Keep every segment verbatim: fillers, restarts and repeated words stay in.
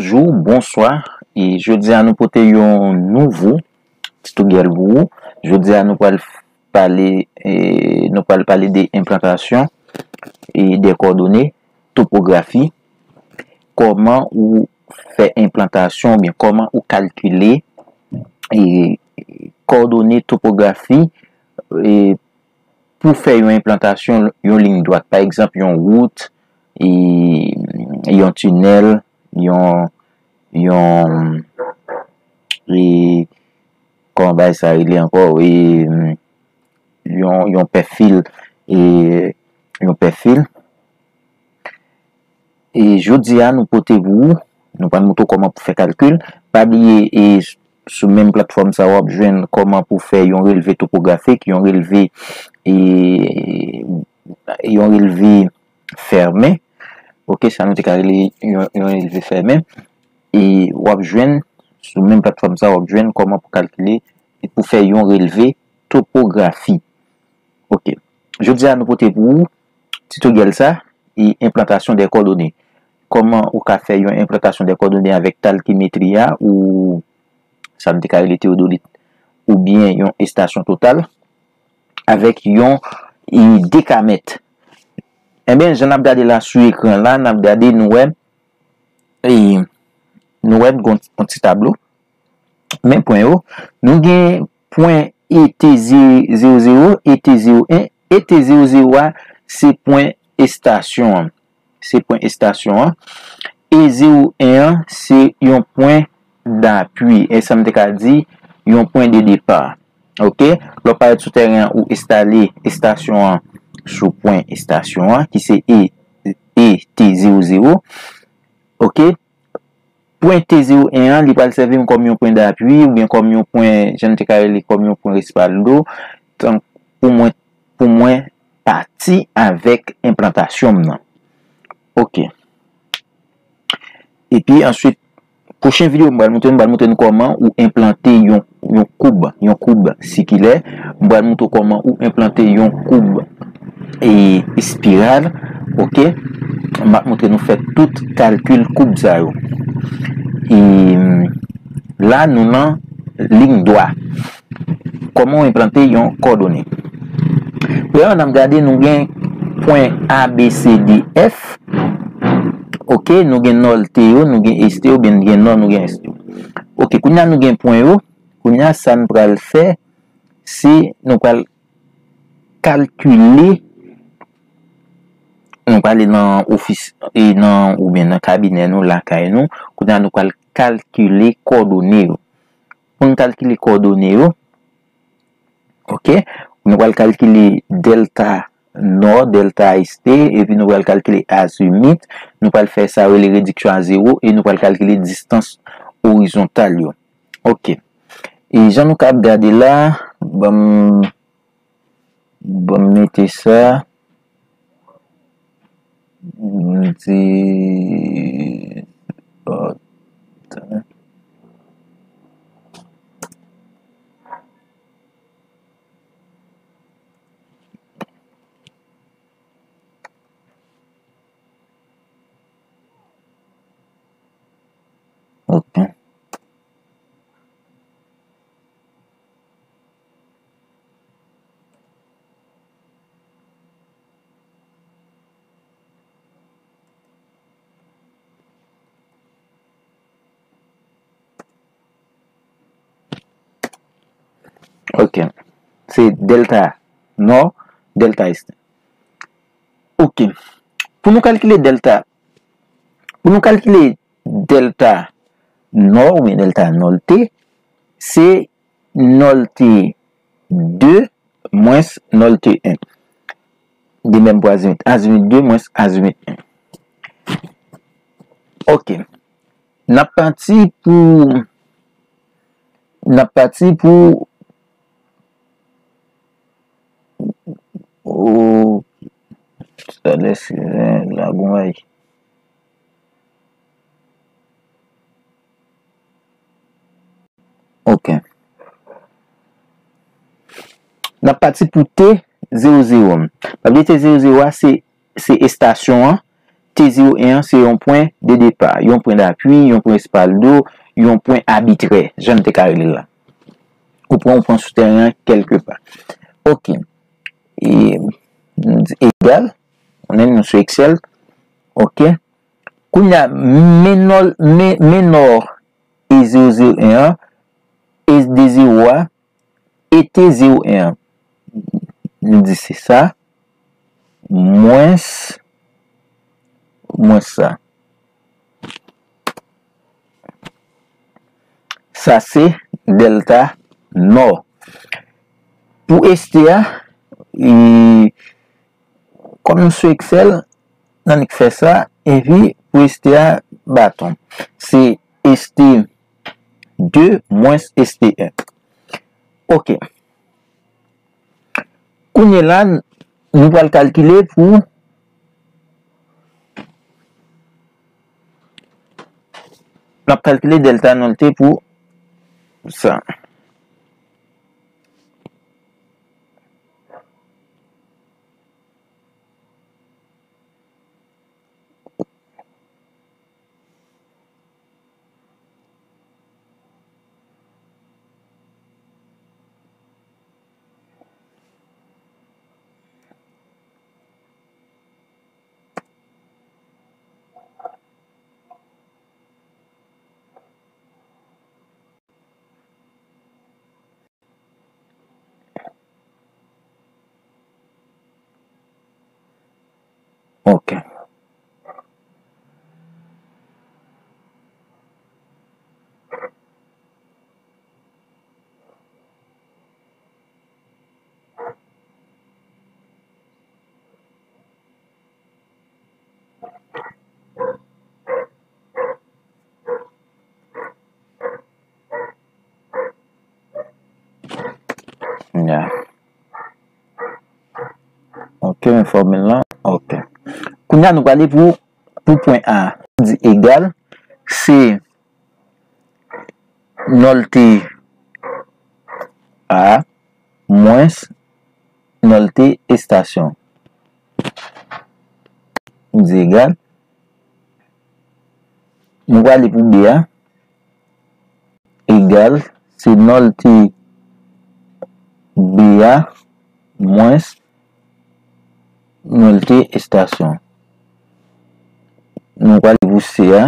Bonjou, bonswa. E jodi a nou pote yon nouvo titoryèl pou ou. Jodi a nou pral pale, e, nou pral pale de enplantasyon e de kòdone, topografi, kòman ou fè enplantasyon oubyen kòman ou kalkile e kòdone topografi e pou fè yon enplantasyon yon liy dwat, pa egzanp, yon wout, e, yon tinèl, yon, yon, e, kòman bagay sa rele ankò? E, yon, yon pè fil, e, yon pè fil. E jodi a, nou pote pou ou, nou pral montre w kòman pou fè kalkil. Pa bliye, e, sou menm platfòm sa, w ap jwenn kòman pou fè yon relve topografik, yon relve, e, yon relve fèmen. Oke, sa nou te ka rele yon, yon relve fèmen. E w ap jwenn, sou menm platfòm sa, w ap jwenn kòman pou kalkile e pou fè yon relve topografi. Oke. Jodi a, nou pote pou ou titoryèl sa, e enplantasyon de kòdone. Kòman ou ka fè yon enplantasyon de kòdone avèk talkimetri a, ou sa nou te ka rele teyodolit, oubyen yon estasyon total, avèk yon, e, dekamèt. Enben, jan n ap gade la sou ekran la, n ap gade, nou wè, e, nou wè, gon, yon ti tablo. Men pwen yo, nou gen pwen E T zewo zewo, E T zewo en, E T zewo zewo a, se pwen estasyon an. Se pwen estasyon an. E zewo en an, se yon pwen dapui. E sa m te ka di, yon pwen de depa. Oke? Lè w parèt sou tèren an, ou enstale estasyon an sou pwen estasyon an, ki se E, E T zewo zewo. Oke? Pwen T zewo en an, li pral sèvi m kòm yon pwen dapui oubyen kòm yon pwen, jan n te ka rele, kòm yon pwen respaldo, tan pou mwen, pou mwen pati avèk enplantasyon m nan. Oke. Epi answit, pwochen videyo m pral montre nou, m pral montre nou kòman ou enplante yon, yon koub, yon koub sikilè. M pral montre w kòman ou enplante yon koub e espiral. Oke. M ap montre nou fè tout kalkil koub sa yo. E la, nou nan liy dwa. Kòman w enplante yon kòdone? Premyèman, n ap gade, nou gen pwen A, B, C, D, F. Oke, nou gen nò l te yo, nou gen S te yo, oubyen nou gen nò, nou gen S te yo. Oke, kounye a nou gen pwen yo. Kounye a, sa n pral fè, se nou pral kalkile, nou prale nan ofis, e nan, oubyen nan kabinè nou, lakay nou. Kounye a, nou pral kalkile kòdone yo. Pou n kalkile kòdone yo, oke, nou pral kalkile dèlta nò, dèlta este, epi nou pral kalkile azimit. Nou pral fè sa yo rele rediksyon a zewo, e nou pral kalkile distans orizontal yo. Oke. E jan nou ka ap gade la, ban m, ban m mete sa. M di, Ok. Ok. Se dèlta nò, dèlta est. Ok. Pou nou kalkile dèlta, pou nou kalkile dèlta nò oubyen dèlta nò l te, se nò l te de mwens nò l te en. De menm pou azimit. Azimit de mwens azimit en. Ok. N ap pati pou, n ap pati pou, oh, talè se la gon ay. Ok. N ap pati pou T zewo zewo. N ap di T zewo zewo a se, se estasyon an, T zewo en an se yon pwen de depa, yon pwen dapui, yon pwen espaldo, yon pwen abitrè, jan n te ka rele l la. Ou pran, ou pran sou teren an kèlkepa. Ok. E, nou di egal. Konnen nou sou Excel. Ok. Kounye a, menò, men, menò E zewo zewo en an, E de zewo a, E T zewo en an. Nou di se sa, mwens, mwens sa. Sa se dèlta nò. Pou S T a, e, kòm nou sou Excel, n annik fè sa, epi pou S T a, baton. Se S T de mwens S T en. Ok. Kounye la, nou pral kalkile pou, n ap kalkile dèlta nò l te pou sa. Ok. Ya. Ok, men fòmil lan. Ok. Kounye a nou prale pou, pou pwen A. Di egal, se nò l te A mwens nò l te estasyon. Di egal. Nou prale pou B a. Egal, se nò l te B a mwens nò l te estasyon. Nou prale pou C a,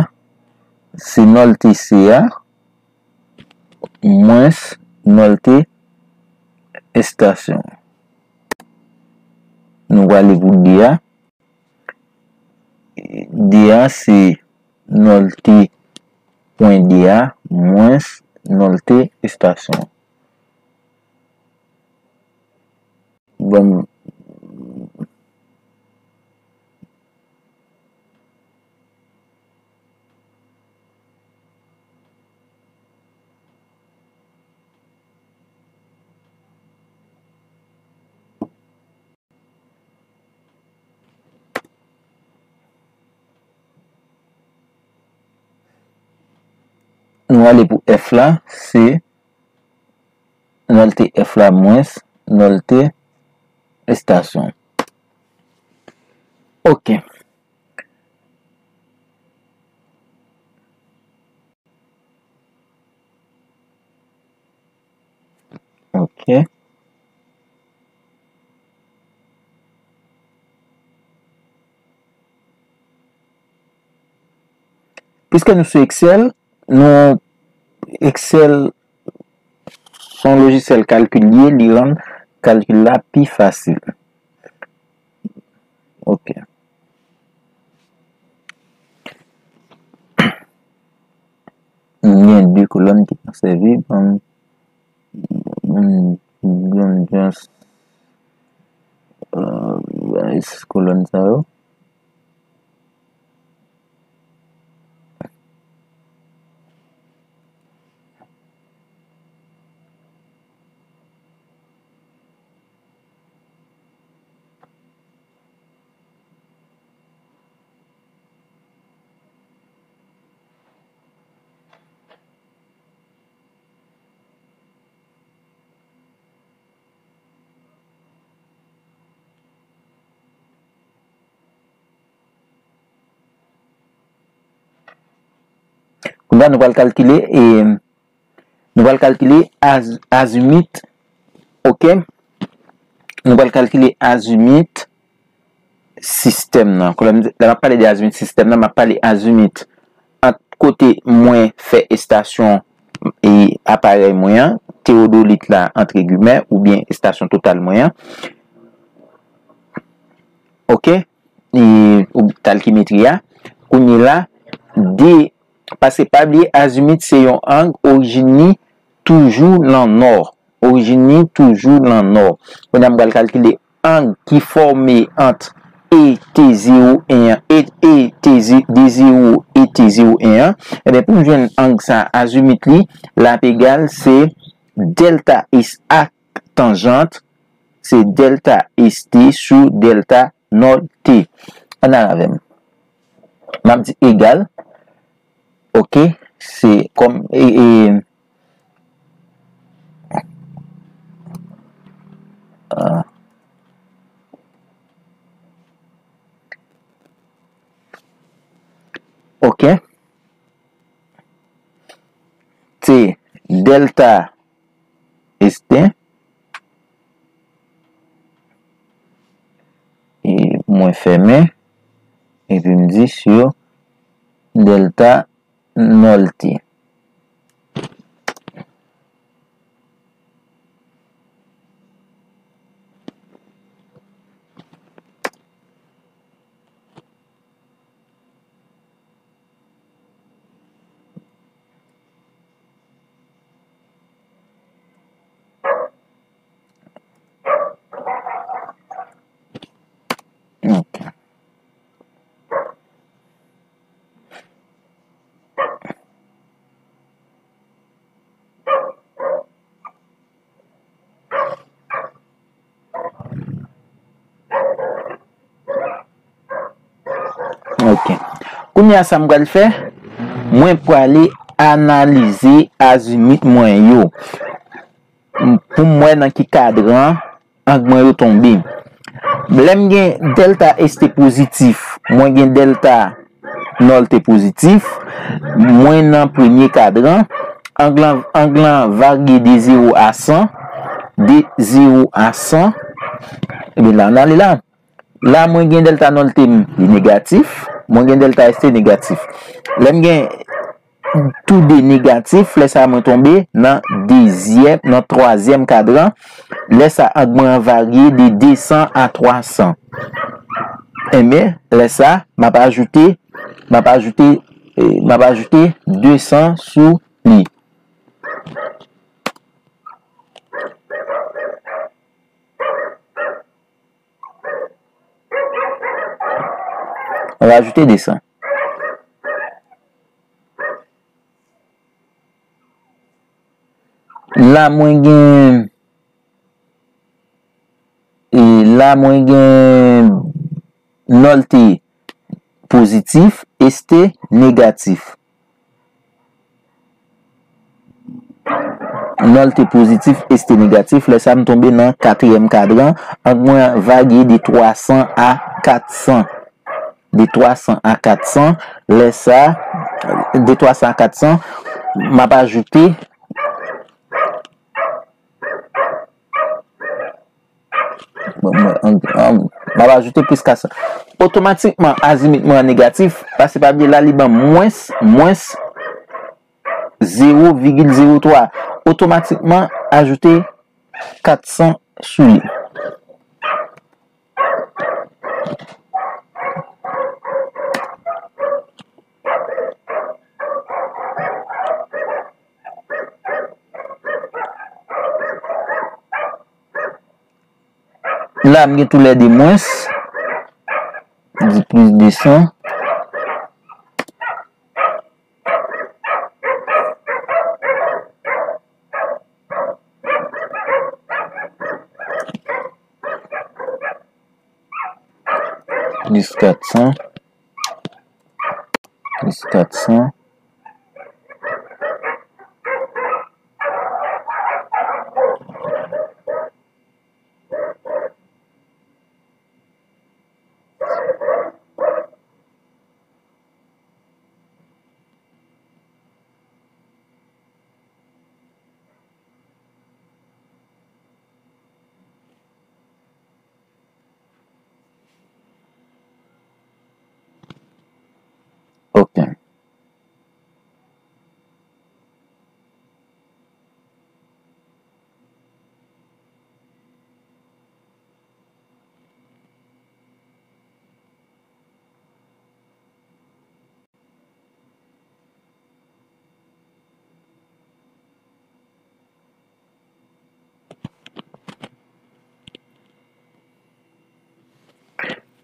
se nò l te C a mwens nò l te estasyon. Nou prale pou D a. D a se nò l te pwen D a mwens nò l te estasyon. Bon. Nou ale pou F la, se nò l te F la mwens nò l te estasyon. Ok. Ok. Piske nou sou Excel, nou, Excel se yon lojisyèl kalkil li ye, li rann kalkil la pi fasil. Ok. M gen de kolòn ki konsève, ban m, ban m just, euh, kolòn sa yo. Anba, nou pral kalkile, e, nou pral kalkile az-, azimit, oke? Nou pral kalkile azimit sistèm nan. Lè m, lè m ap pale de azimit sistèm nan, m ap pale azimit ant kote mwen fè estasyon e aparèy mwen an, teyodolit la, antre gimè, oubyen estasyon total mwen an. Oke? E, ou, talkimetri a. Kounye la, de, paske pa bliye, azimit se yon ang, orijin li toujou nan nò. Orijin li toujou nan nò. Kounye a, m pral kalkile ang ki fòme ant E T zewo en an, E, E T ze-, de zewo E T zewo en an. Ebyen, pou m jwenn ang sa, azimit li, l ap egal, se dèlta S ak tanjant, se dèlta S T sou dèlta nò T. Ann al avè m. M ap di egal. Oke, se kòm, e, e, ah. Oke. Se dèlta S T. E mwen fèmen. Epi m di sou dèlta nò T. Ok. Ok. Kounye a, sa m pral fè, mwen prale analize azimit mwen yo. M, pou m wè nan ki kadran ang mwen yo tonbe. Lè m gen dèlta S T pozitif, mwen gen dèlta nò T pozitif, mwen nan premye kadran, ang lan, ang lan varye de zewo a san, de zewo a san, ebyen la, n ale la. La, mwen gen dèlta nò T m li negatif, mwen gen dèlta S T negatif. Lè m gen tou de negatif, lè sa a mwen tonbe nan dezyèm, nan twazyèm kadran. Lè sa a, ang mwen an varye de de san a twa san. Enben, lè sa a, m ap ajoute, m ap ajoute, eh, m ap ajoute de san sou li. Rajoute de san. La, mwen gen, e la, mwen gen nò T pozitif, S T negatif. Nò T pozitif, S T negatif. Lè sa a, m tonbe nan katriyèm kadran. Ang mwen varye de twa san a kat san. De twa san a kat san. Lè sa a, de twa san a kat san, m ap ajoute, bon, mwen, an, an, m ap ajoute plis ka sa. Otomatikman, azimit mwen an negatif, paske pa bliye la, li ban m mwens, mwens zewo vigil zewo twa. Otomatikman, ajoute kat san sou li. La, m gen toulède mwens, di plis de san. Plis kat san. Plis kat san.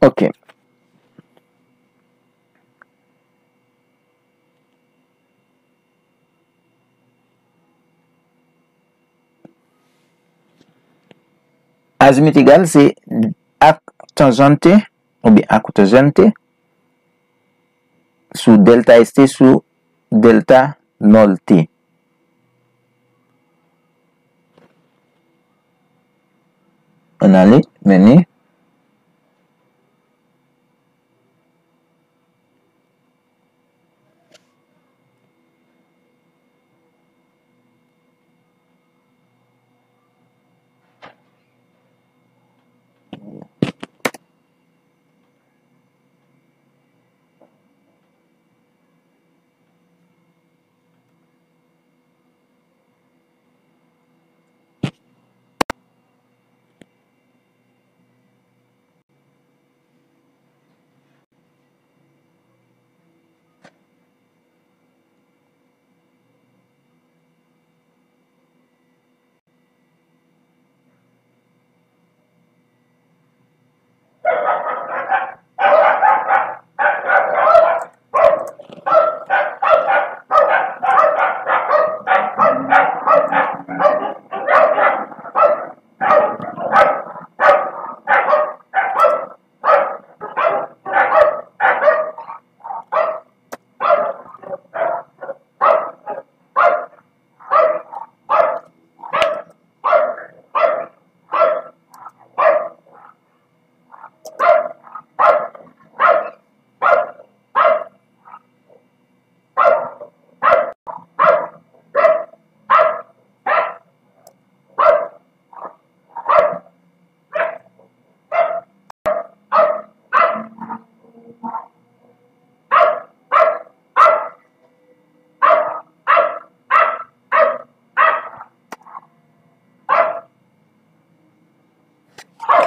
Ok. Azimit egal se arc tangente oubyen arc tangente sou delta S T sou delta nòl T. Ann ale, mennen.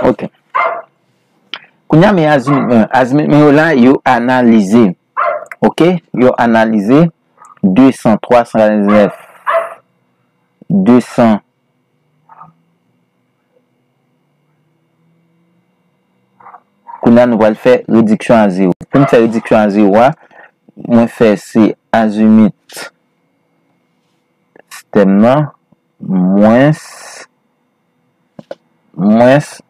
Ok. Kounye a, men azimit mwen. Azimit mwen yo la, yo analize. Ok? Yo analize de san, twa san katrevennèf, de san. Kounye a, nou pral fè rediksyon a zewo. Pou m fè rediksyon a zewo a, mwen fè se azimit sistèm nan, mwens, mwens,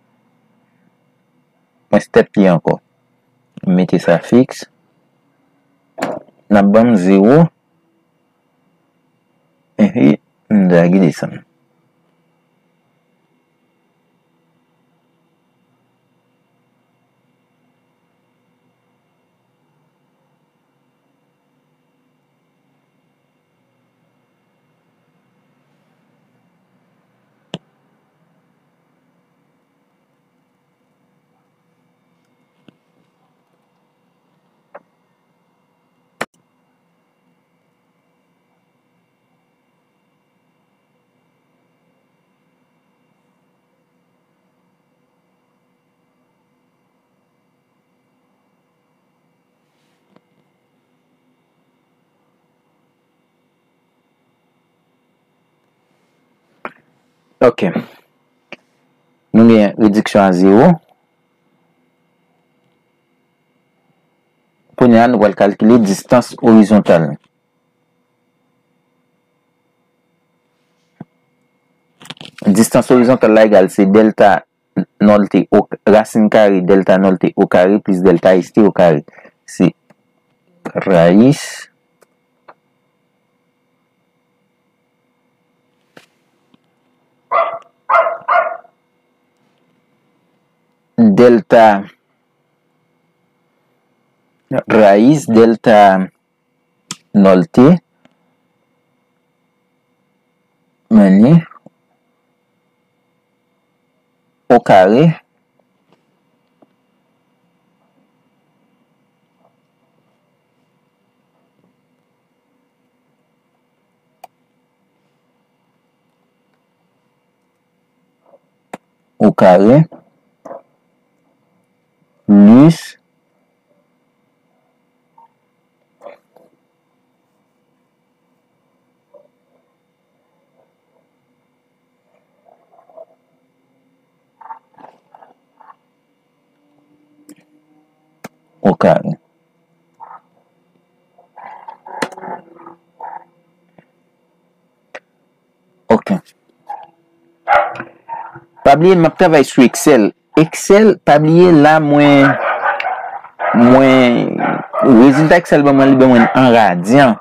mwens tèt li ankò. M mete sa fiks. N ap ban m zewo. Epi, m drage desann. Ok. Nou gen rediksyon a zewo. Kounye a, nou pral kalkile distans orizontal. Distans orizontal la egal se delta nòl T o, rasin kare delta nòl T o kare plis delta S T o kare. Se rayis delta, rayis delta nòl T, meni, o kare, o kare, plis okare. Ok. Pa bliye, m ap travay sou Excel. Excel, pa bliye, la, mwen, mwen, rezilta Excel ban mwen, li ban mwen an radyan.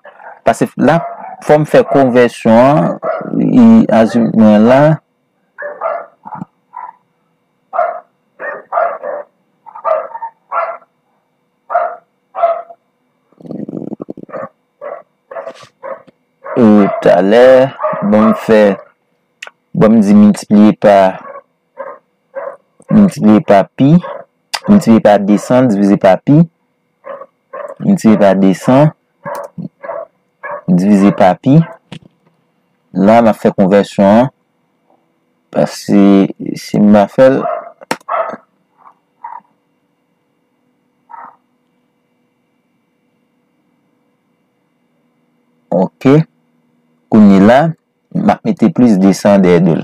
Paske la, fò m fè konvèsyon an, i, azimit mwen la. E talè, ban m fè, ban m di miltipliye pa, miltipliye pa pi, miltipliye pa de san, divize pa pi, miltipliye pa de san, divize pa pi. La, m ap fè konvèsyon an. Paske si m pa fè l, ok. Kounye la, m ap mete plis de san dèyè de l.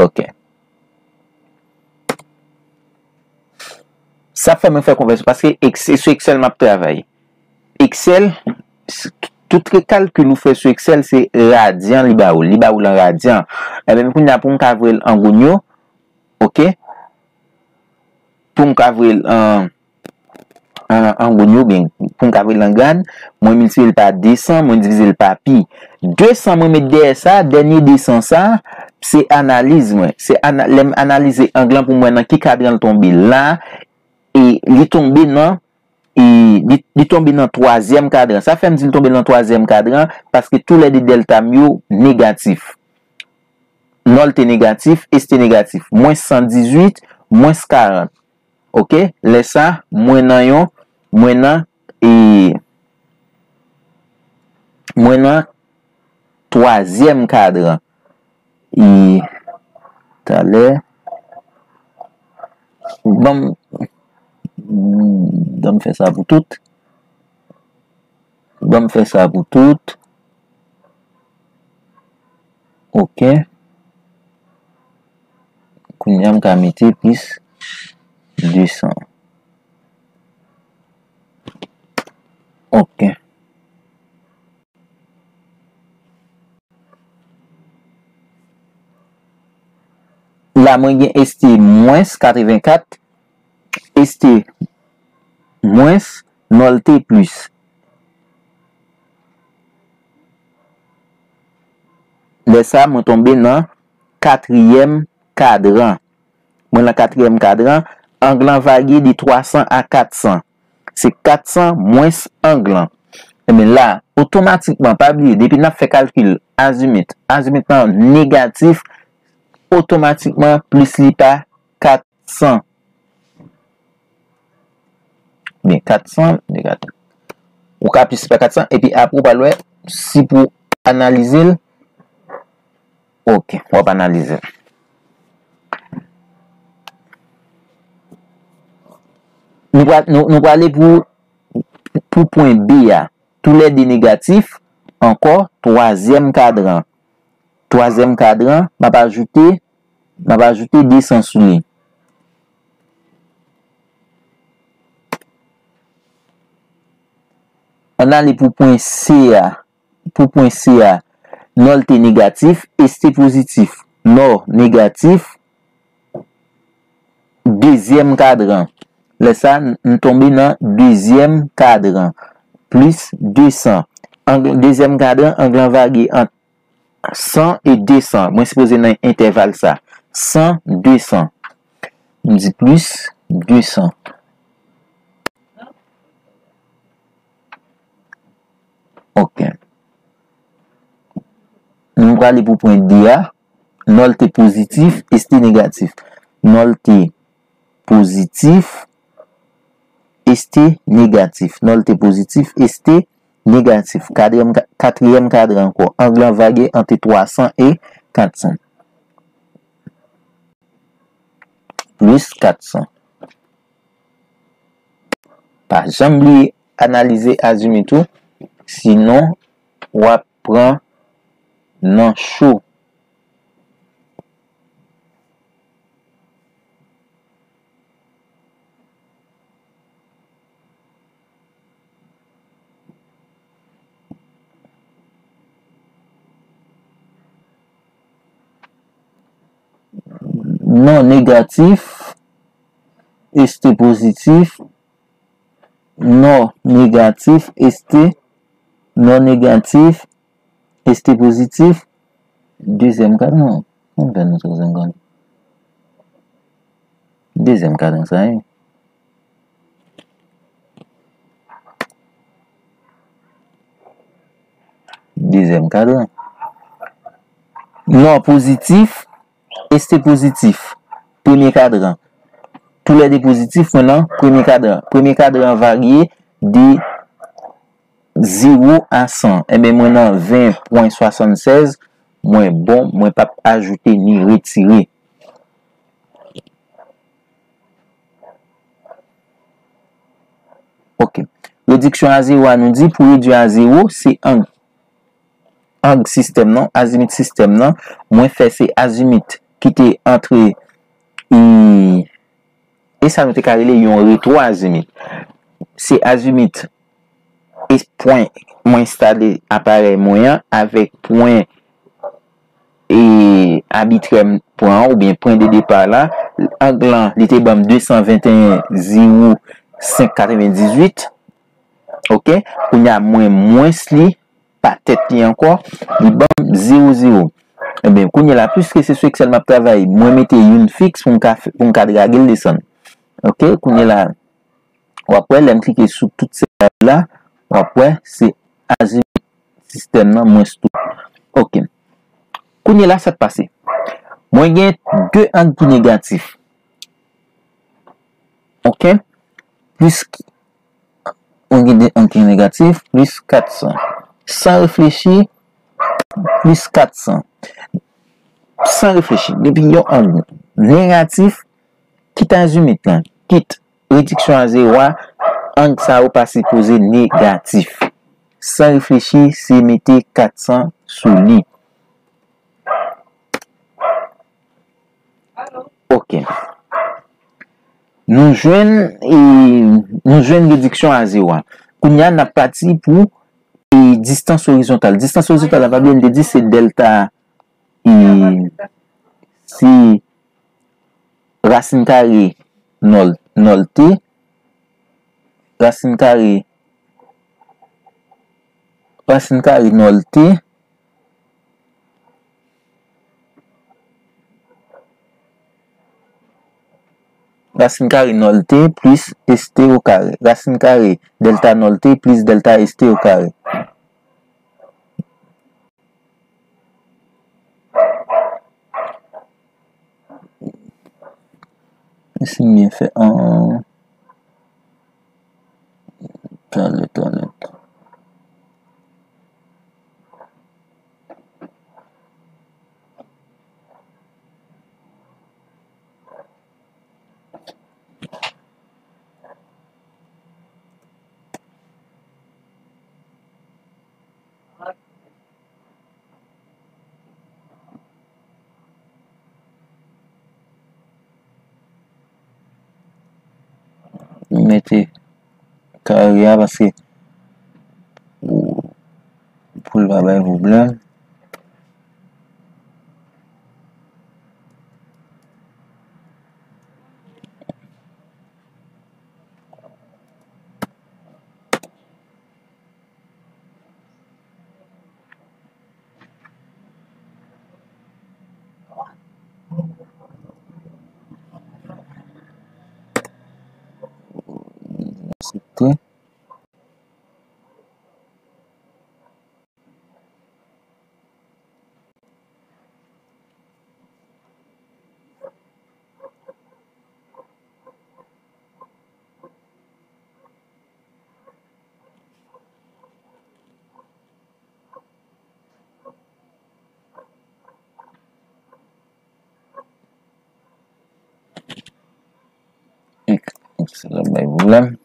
Ok. Sa fè mwen fè konvèsyon, paske Ex-, se sou Excel m ap travay. Excel, s-, tout kalkil ou fè sou Excel, se radyan li ba ou. Li ba ou l an radyan. Ebyen, kounye a pou m ka voye l an gounyo, ok? Pou m ka voye l an, an, an gounyo, oubyen pou m ka voye l an grad, mwen miltipliye l pa de san, mwen divize l pa pi. De san mwen met dèyè sa, dènye de san sa, se analiz mwen. Se ana-, lè m analize ang lan pou m wè nan ki kadran l tonbe la, e li tonbe nan, e li, li tonbe nan twazyèm kadran. Sa fè m di l tonbe nan twazyèm kadran, paske toulède dèlta m yo negatif. Nòl te negatif, S te negatif. Mwens san dizuit, mwens karant. Ok? Lè sa, mwen nan yon, mwen nan, e, mwen nan twazyèm kadran. E, talè, ban m, ban m fè sa pou tout. Ban m fè sa pou tout. Ok. Kounye a, m ka mete plis de san. Ok. La, mwen gen S T mwens katrevenkat, S T mwens, nòl T plis. Lè sa, mwen tonbe nan katriyèm kadran. Mwen nan katriyèm kadran, ang lan varye de twa san a kat san. Se kat san mwens ang lan. Ebyen la, otomatikman, pa bliye, depi n ap fè kalkil azimit, azimit lan negatif, otomatikman, plis li pa kat san. Byen, kat san, negatif. Ou ka plis pa kat san, epi apre ou pral wè si pou analize l. Ok, w ap analize l. Nou pra-, nou, nou prale pou, pou pwen B a. Toulède negatif, ankò, twazyèm kadran. Twazyèm kadran, m ap ajoute, m ap ajoute de san sou li. Ann ale pou pwen C a. Pou pwen C a, nòl te negatif, S te pozitif. Nò negatif, dezyèm kadran. Lè sa, n, n tonbe nan dezyèm kadran. Plis de san. Ang, dezyèm kadran, ang lan varye ant san e de san. Mwen sipoze nan entèval sa. San, de san. M di plis de san. Ok. Nou prale pou pwen D a. Nòl te pozitif, S te negatif. Nòl te pozitif, S te negatif. Nòl te pozitif, S te negatif. Katriyèm ka-, katriyèm kadran ankò. Ang lan varye ant twa san e kat san. Plis kat san. Pa janm bliye analize azimit ou, sinon w ap pran nan cho. non negatif, este pozitif, non negatif, este non negatif, este pozitif, dezyèm kadran. Ann fè nou trè senkant. Dezyèm kadran sa ye. Dezyèm kadran. Non pozitif, este pozitif. Premye kadran. Toulède pozitif, mwen nan premye kadran. Premye kadran varye de zewo a san. Ebyen, mwen nan ven pwen swasannsèz. Mwen bon, mwen p ap ajoute ni retire. Ok. Rediksyon a zewo a, nou di pou redui a zewo, se ang, ang sistèm nan, azimit sistèm nan, mwen fè se azimit ki te antre, e, e sa nou te ka rele yon retwo azimit. Se azimit e pwen mwen enstale aparèy mwen an avèk pwen e abitrè m pran an, oubyen pwen de depa la, ang lan, li te ban m de san venteyen zewo senk katrevendizuit. Ok? Kounye a, mwen mwens li pa tèt li ankò, li ban m zewo zewo. Ebyen, kounye a la, piske se sou Excel m ap travay, mwen mete youn fiks pou m ka fè, pou m ka drage l desann. Ok? Kounye a la, w ap wè, lè m klike sou tout sèl la, w ap wè, se azimit sistèm nan, mwens tou. Ok. Kounye a la, sa k pase? Mwen gen de ang ki negatif. Ok? Plis, mwen gen de ang ki negatif, plis kat san. San reflechi, plis kat san. San reflechi, depi yon ang negatif, kit azimit lan, kit rediksyon a zewo a, ang sa yo pa sipoze negatif. San reflechi, se mete kat san sou li. Ok. Nou jwenn, e, nou jwenn rediksyon a zewo a. Kounye a, n ap pati pou, e, distans orizontal. Distans orizontal la, pa bliye, m te di se dèlta, e, se rasin kare nòl, nòl te, rasin kare, rasin kare nòl te, rasin kare nòl te plis este o kare. Rasin kare dèlta nòl te plis dèlta este o kare. Si m byen fè an, talè, talè. M mete kare a paske pou, pou l pa bay pwoblèm. Aksepte. Ek, ek, sa bay pwoblèm.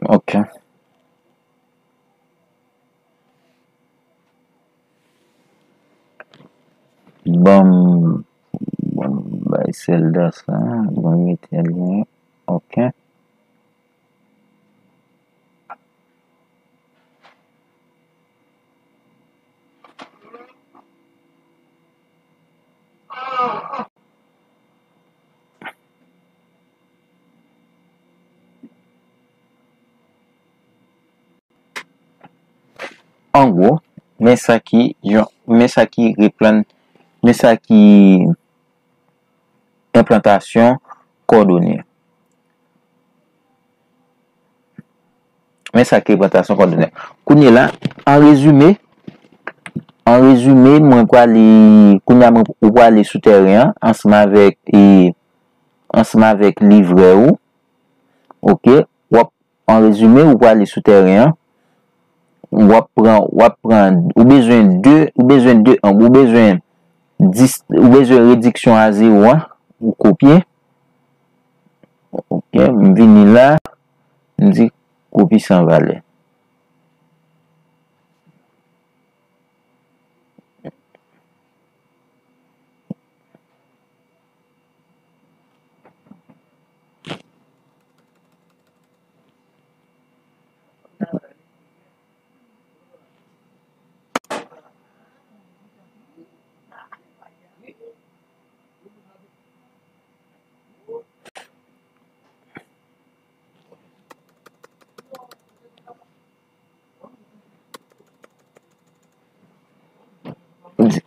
Ok. Ban m, ban m bay sèlda sa, ban m mete l. Ok. An gwo, men sa ki, men sa ki replann, men sa ki enplantasyon kòdone. Men sa ki enplantasyon kòdone. Kounye la, an rezime, an rezime, mwen prale, kounye a mwen, ou prale sou tèren an, ansanm avèk, e, ansanm avèk livrè ou, ok, w ap, an rezime, ou prale sou tèren an, w ap pran, w ap pran, ou bezwen de, ou bezwen de ang, ou bezwen dis, ou bezwen rediksyon a zewo a, ou kopye. Ok, m vini la, m di kopi san valè.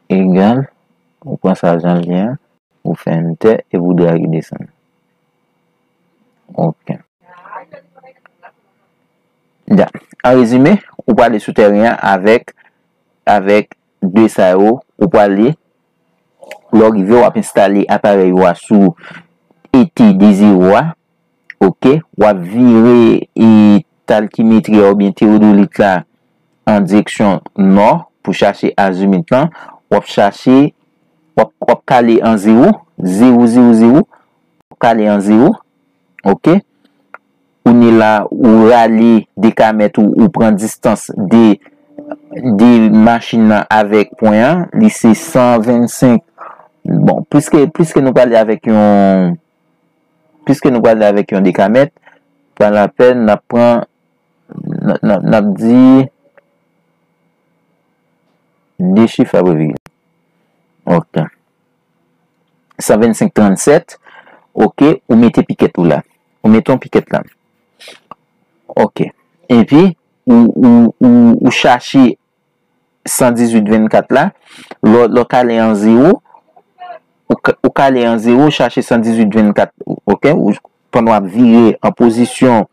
Egal, ou pran sa jan l ye a, ou fè enter epi ou drage desann. Ok. Ya. An rezime, ou prale sou tèren an avèk, avèk de sa yo, ou prale, lè w rive, w ap enstale aparèy ou a sou E T de zewo a, ok, w ap vire, e, talkimetrè oubyen teyodolit la an direksyon nò pou chache azimit lan, w ap chache, w ap, w ap kale an zewo, zewo, zewo, zewo, w ap kale an zewo, ok. Kounye la, ou rale dekamèt ou, ou pran distans de, de machin nan avèk pwen an, li se san vennsenk. Bon, pliske, pliske nou prale avèk yon, pliske nou prale avèk yon dekamèt, pa lapèn, n ap pran, n, n, n ap di de chif apre vire. Ok. San vennsenk trannsèt, ok, ou mete pikèt ou la. Ou mete yon pikèt la. Ok. Epi, ou, ou, ou, ou chache san dizuit vennkat la. Lè, lè w kale an zewo, ou ka, ou kale an zewo, chache san dizuit vennkat, ok? Ou, pandan w ap vire an pozisyon,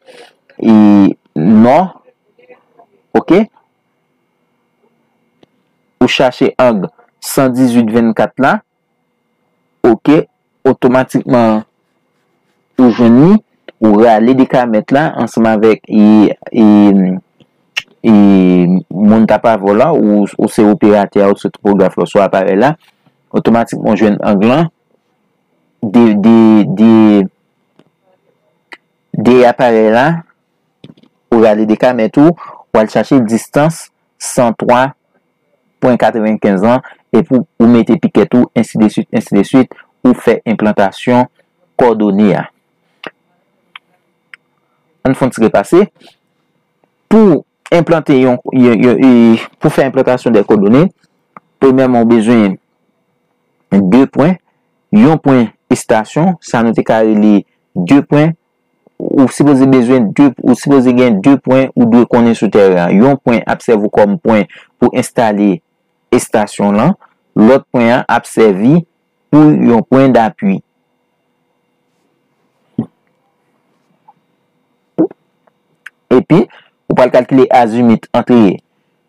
e, nò, ok? Ou chache ang san dizuit vennkat la, ok, otomatikman ou jwenn li, ou rale dekamèt la ansanm avèk, e, e, e, moun k ap avè w la, ou, ou se operatè a, ou se topograf la, ou se aparèy la, otomatikman ou jwenn ang lan de, de, de, de aparèy la, ou rale dekamèt ou, ou al chache distans san twa pwen katrevenkenz lan, epi ou, ou mete pikèt ou, ensi de swit, ensi de swit, ou fè enplantasyon kòdone a. Ann fè yon ti repase. Pou enplante yon, yon, yon, e, pou fè enplantasyon de kòdone, premyèman, ou bezwen de pwen, yon pwen estasyon, sa nou te ka rele de pwen, ou sipoze bezwen de, ou sipoze gen de pwen ou dwe konnen sou tèren an. Yon pwen ap sèvi w kòm pwen pou enstale estasyon lan, lòt pwen an ap sèvi pou yon pwen dapui. Epi, ou pral kalkile azimit ant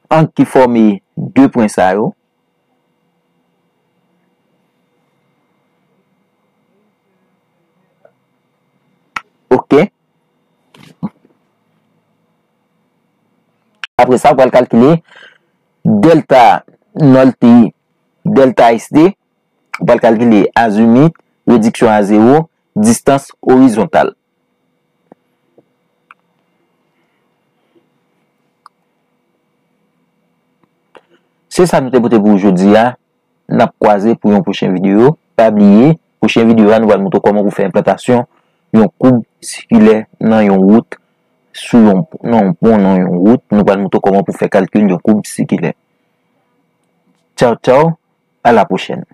ang ki fòme de pwen sa yo. Ok. Apre sa, ou pral kalkile dèlta nò T, dèlta S T, ou pral kalkile azimit, rediksyon a zewo, distans orizontal. Se sa nou te pote pou ou jodi a. N ap kwaze pou yon pwochen videyo. Pa bliye, pwochen videyo a, nou pral montre w kòman pou fè enplantasyon yon koub sikilè nan yon wout, sou yon, nan yon pon, nan yon wout. Nou pral montre w kòman pou fè kalkil yon koub sikilè. Tchaw, tchaw, a la pwochèn.